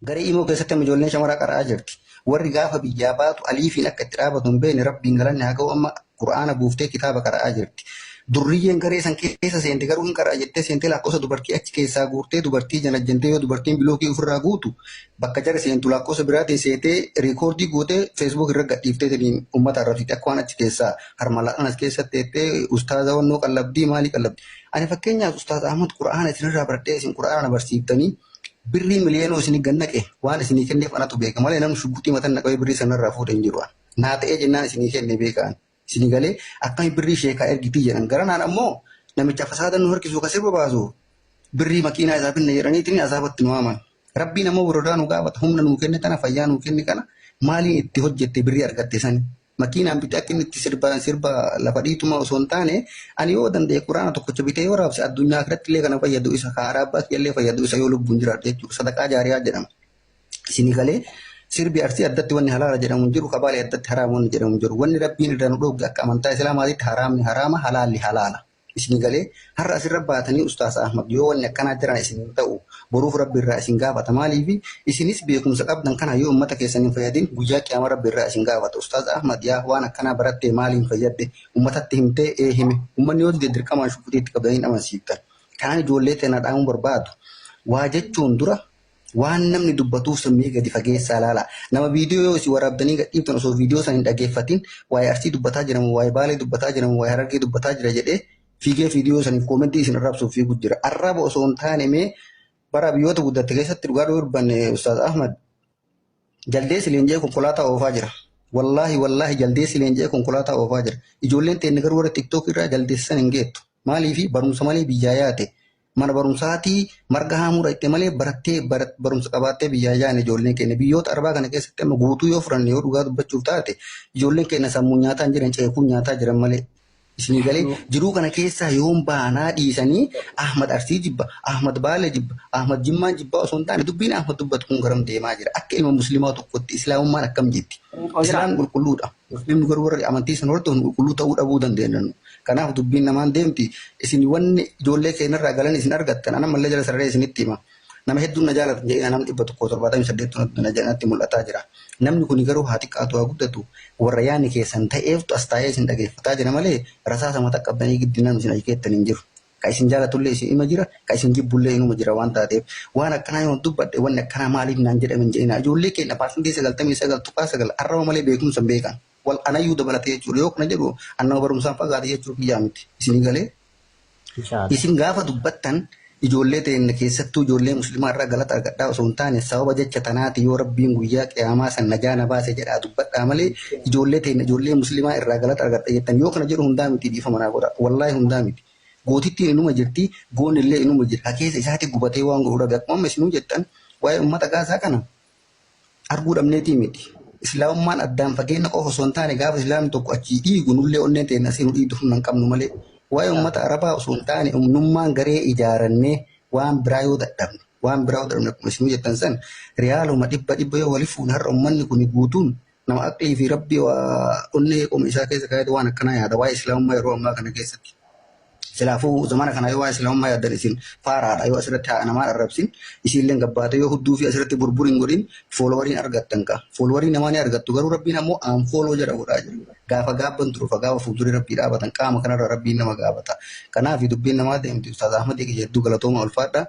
Garee imoo keessatti amma ijoolleen shamaraa qara'aa jirti. Warri gaafa biyyaa baatu aliifiin akka itti dhaabatu hin beekne, Rabbiin galanni haa ga'u, amma Qur'aana buuftee kitaaba qara'aa jirti. Durriyyeen garee san keessa seente garuu hin qara'a jettee seentee lakkoofsa dubartii achi keessaa guurtee dubartii janajjantee, yoo dubartiin block ofirraa guutu bakka jara seentu lakkoofsa biraatiin seetee record gootee Facebook irra gadhiiftee uummata arrabsiti, akka waan achi keessaa harmalaadhaan as keessatti teettee ustaaza wannoo qallabdii maalii qallabdi. Ani fakkeenyaaf Ustaaz Ahmad Qur'aana isinirraa baradhee, isin Qur'aana na barsiiftanii, birrii miliyoonoo isinii gannaqe waan isinii kenneef anatu beeka malee namni shugguxii mataan naqabee birrii sanarraa fuudhe hin jiru. Naa ta'ee jennaan isinii kenne beekaan. Isinii galee akkami birrii sheekaa ergitii jedhan. Garanaan ammoo namicha fasaada nu harkisu ka sirba baasu birrii makiinaa isaa binne jedhaniitiin azaabatti nu waaman. Rabbiin ammoo borodaa nu gaafata. Humna nuu kenne tana, fayyaa nuu kenne kana maaliin itti hojjette birrii argatte sani? Makiinaan bitee akka inni itti sirba sirba lafa dhiituma osoo hin taane, ani yoo danda'e Quraana tokkocha bitee yoo raabse addunyaa akhiratti illee kana fayyadu isa, karaa abbaa illee fayyadu isa yoo lubbuun jiraadhe jechuudha. Sadaqaa jaariyaa jedhama. Isinii galee sirbi Arsii addatti wanni halaala jedhamu hin jiru, kabaalee addatti haraama wanni jedhamu hin jiru. Wanni Rabbiin irraa nu dhoogge akka amantaa Islaamaatitti haraamni haraama, halaalli halaala. Isinii galee har'a asirra baatanii Ustaas Ahmad yoo wanni akkanaa jiran isin hin ta'u, boruuf Rabbi irraa isin gaafata. Maaliif isinis beekumsa qabdan kana yoo uummata keessan hin fayyadin, guyyaa qiyaama Rabbi irraa isin gaafata. Ustaas Ahmad yaa waan akkanaa barattee maaliin fayyadde? Uummatatti himtee ee hime. Uummanni yoo dide dirqamaan shukutii itti qabdanii hin amansiiftan. Kanaan ijoollee teena dhaamuu barbaadu. Waa jechuun dura waan namni dubbatuuf sammee gadi fageessaa ilaala. Nama viidiyoo yoo isin waraabdanii gadhiiftan, osoo viidiyoo sana hin dhageeffatin waa'ee Arsii dubbataa jiramu, waa'ee Baalee dubbataa jiramu, waa'ee Harargee dubbataa jira jedhee fiigee viidiyoo saniif comment isin arrabsuuf fiigu jira. Arraba osoo hin taane, mee bara biyyoota guddatte keessatti dhugaa dubbanne, Ustaaz Ahmad jaldeessi leenji'ee konkolaataa oofaa jira. Wallaahi wallaahi, jaldeessi leenji'ee konkolaataa oofaa jira. Ijoolleen teenne garuu warra TikTok irraa jaldeessan hin geettu. Maaliifi barumsa malee biyyaa yaate? Mana barumsaatii marga haamuu dhaqxe malee barattee barumsa qabaattee biyyaa yaane ijoolleen keenya. Biyyoota Arabaa kana keessatti amma guutuu yoo fudhanne, yoo dhugaa dubbachuuf taate, ijoolleen keenya sammuu nyaataa hin jiran, ceekuu nyaataa jiran malee. Isinii galee jiruu kana keessaa yoom baanaa dhiisanii Ahmad Arsii jibba, Ahmad Baalee jibba, Ahmad Jimmaan jibbaa osoo hin taane, dubbiin Ahmad dubbatu kun garam deemaa jira? Akka ilma musliimaa tokkotti Islaamummaan akkam jetti? Islaamni qulqulluudha. Musliimni garuu warri amantii sana hordofnu qulqulluu ta'uu dhabuu dandeenya. Kanaaf dubbiin namaan deemti. Isin wanni ijoollee keenyarraa galan isin argattan ana mallee jala sararee isinitti hima. Nama hedduun na jaalatan jedhee namni 178 natti mul'ataa jira. Namni kun garuu haa xiqqaatu haa guddatu warra yaadni keessan ta'eeftu as taa'ee isin dhageeffataa jira malee rasaasa mata qabdanii giddi namni isin ajjeettan hin jiru. Ka isin jaalatullee isin ima jira, ka isin jibbullee inuma jira. Waan taateef waan akkanaa yoo dubbadhe, wanni akkanaa maaliif naan jedhame hin jedhina. Ijoollee keenya 99.9% arraba malee beekumsa hin beekan. Wal anayyuu dabalatee jechuudha. Yoo kana jedhu annama barumsaan fagaate jechuu kiyyaa miti. Isinii galee? Isin gaafa dubbattan ijoollee teenya, keessattuu ijoollee musliimaa irraa galata argadhaa osoo hin taane, sababa jecha tanaati yoo Rabbiin guyyaa qiyaamaa san najaa na baase jedhaa dubbadhaa malee, ijoollee teenya, ijoollee musliimaa irraa galata argadha jettan. Yoo kana jedhu hundaa miti, dhiifama naa godha. Wallaahi hundaa miti. Gootittiin inuma jirti, goonni illee inuma jira. Ka keessa isaati gubatee waan godhu dhabe. Akkuma amma isinuu jettan, waa'ee uummata Gaazaa kana arguu dhabneetii miti. Islaamummaan addaan fageenya qofa osoo hin taane, gaafa islaamni tokko achii dhiigu nullee onneen teenya asii nu dhiitu humna hin qabnu malee. Waa'ee uummata Arabaa osoo hin taane, umnummaan garee ijaarannee waan biraa yoo dadhabne, waan biraa yoo dadhabne, akkuma isinuu jettan san riyaaluma dhibba dhibba yoo wali fuune, har'a uummanni kun guutuun nama aqlii fi Rabbii waa onnee qoma isaa keessa kaayate waan akkanaa yaada waa'ee islaamummaa yeroo ammaa kana keessatti. Silaafuu zamana kana yoo waa'ee islaamummaa yaaddan isin faaraadha. Yoo asirratti haa namaa arrabsin, isiillee gabbaate yoo hudduu fi asirratti burbur hin godhin, followeriin argattan ka. Followerii namaa ni argattu, garuu Rabbiin ammoo unfollow jedha godhaa jira. Gaafa gaabban turufa gaafa fuulduree Rabbii dhaabatan qaama kanarra Rabbiin nama gaafata. Kanaaf dubbiin namaa deemti. Ustaaz Ahmad hedduu galatooma, ulfaadha.